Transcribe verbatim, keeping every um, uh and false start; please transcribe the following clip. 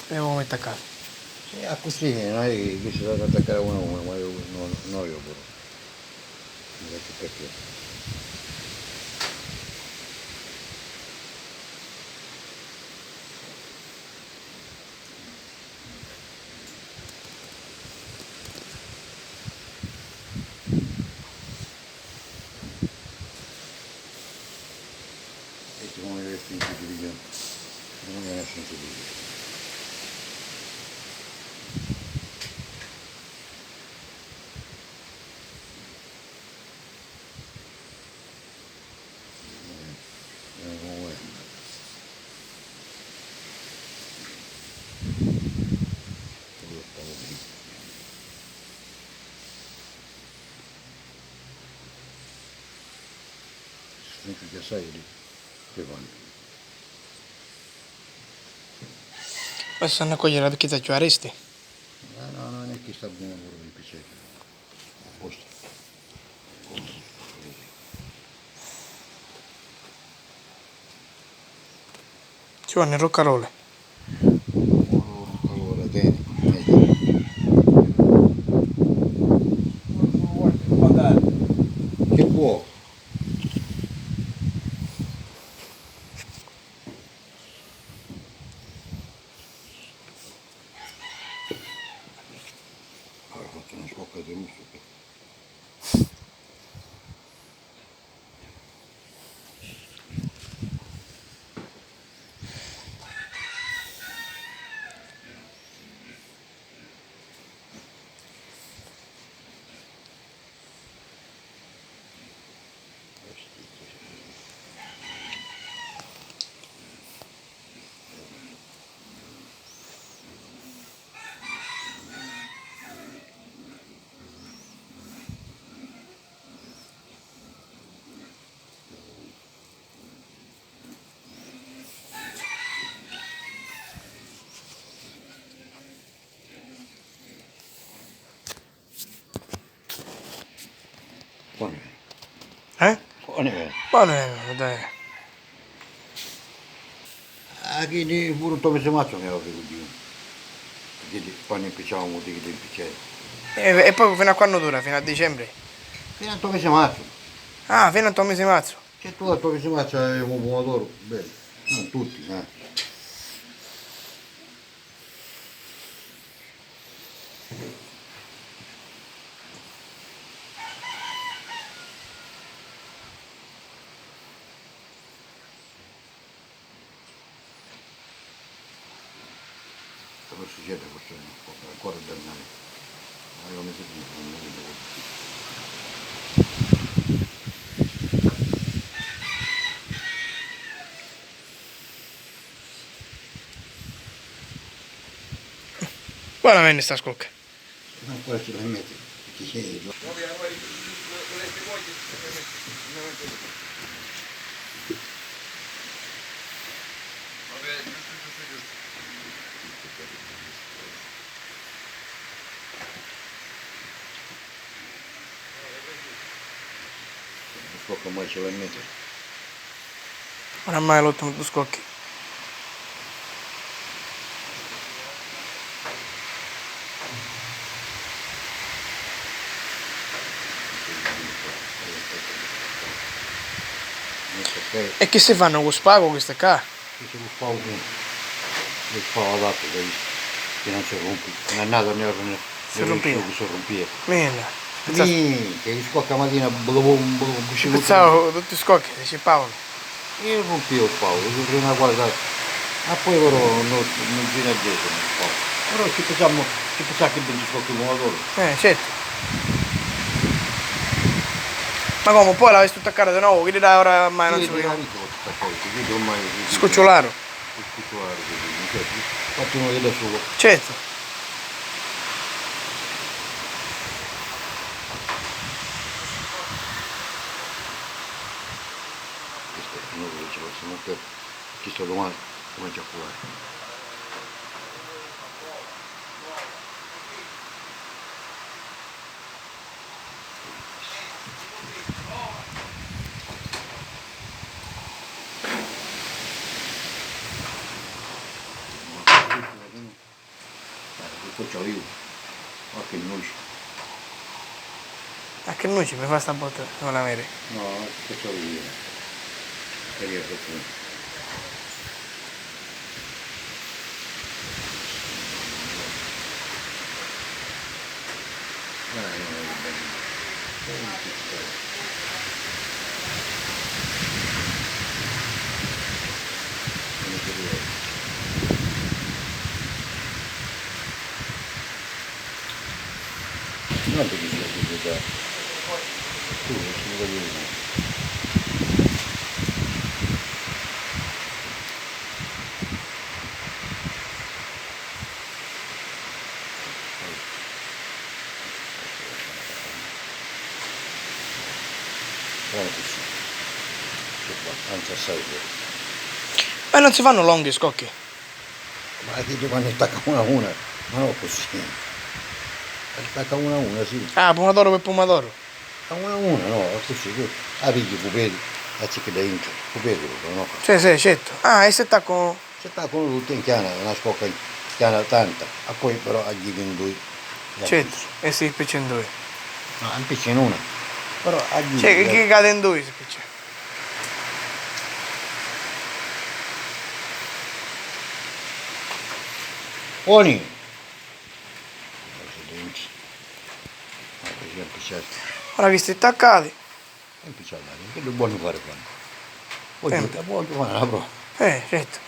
E u metti ccà. Sì, accussì, non è che si deve attaccare uno a uno, ma io, no, no, io pure. Non è che perché. E ti muovi le spingi di Dio. Non è senso di Dio. Senti che sai di, di quanto. Adesso hanno cogliere la picchetta giù a resti. No, no, non è che sta buono pure un pizzetto. A posto. Ci vuole il roccarole. Allora, teni, meglio. Che vuoi? Allora, faccio una scocca di russo. Buono. Eh? Buono. Buono, dai. Ah, chi ni puru un tomi si mazzu mi avi cu Diu. Chi di, quannu impicciamu, di chi di impicciai. E, e poi fino a quanno dura? Fino a dicembre? Fino a un tomi si mazzu. Ah, fino a un tomi si mazzu. C'è tu a tomi si mazzu, avemu un pomodoru, bellu. Non tutti, eh. Però succede questo, ancora da noi. Ma io mi sento un po'. Quale venne sta scocca? Ancora ci la metti? Perché c'è il. Scocca mai ci la metti. Oramai l'ultimu dui scocchi. E chi si fanno cu spagu queste ccà? Questo lo spago, lo spago adatto, capito? Che non si rompe. Non è nato né. Si rompia. Si rompia. Minchia, che scocca matina, blum, blum, cusì. Pensavo tutti scocchi, dice Paolo. Io rompia il Paolo, io prima guardavo. Ma poi però non, non ci ne dice il Paolo. Però ci pensiamo, ci pensiamo che ben ci scocchi come loro. Eh, certo. Ma come, poi l'avessi tutta cara di nuovo, che dai ora ormai non si vede. Io non ho tutta cara, io ormai. Scucciolaro. Scucciolaro, così, non so, quanti noi da solo. Certo. Questo è noi che ci possiamo per chi sto domani comincia a fumare. Cu ci voli? Qualchi nuci. A che nuci mi fa sta botta? Non la vedi? No, cu ci voli? Che via proprio. Non ti dico che ti dà. Tu non ti voglio dire. Buono così. Abbastanza assai buono. Ma non si fanno longhi scocchi? Ma dico quando stacca una una, ma no così. Stacca una una, sì. Ah, pomodoro per pomodoro. A una a una, no, accussì, tu la pigli cu pedi, la cicchi dda intra, cu pedi, no? Sì, sì, certu. Ah, e si taccu. Si taccunu tutti in chiana, una scocca in chiana tanta, e poi però a giri in dui. Certu, e si spicci in dui. No, in picci in una. Però a giri. Cioè, chi cade in dui si spicci. Oni. Presidenti. Ma così è impicciato. Ora che stai attaccati. È impicciato, che lo buono fare quando? Voglio, voglio fare una prova. Eh, certo.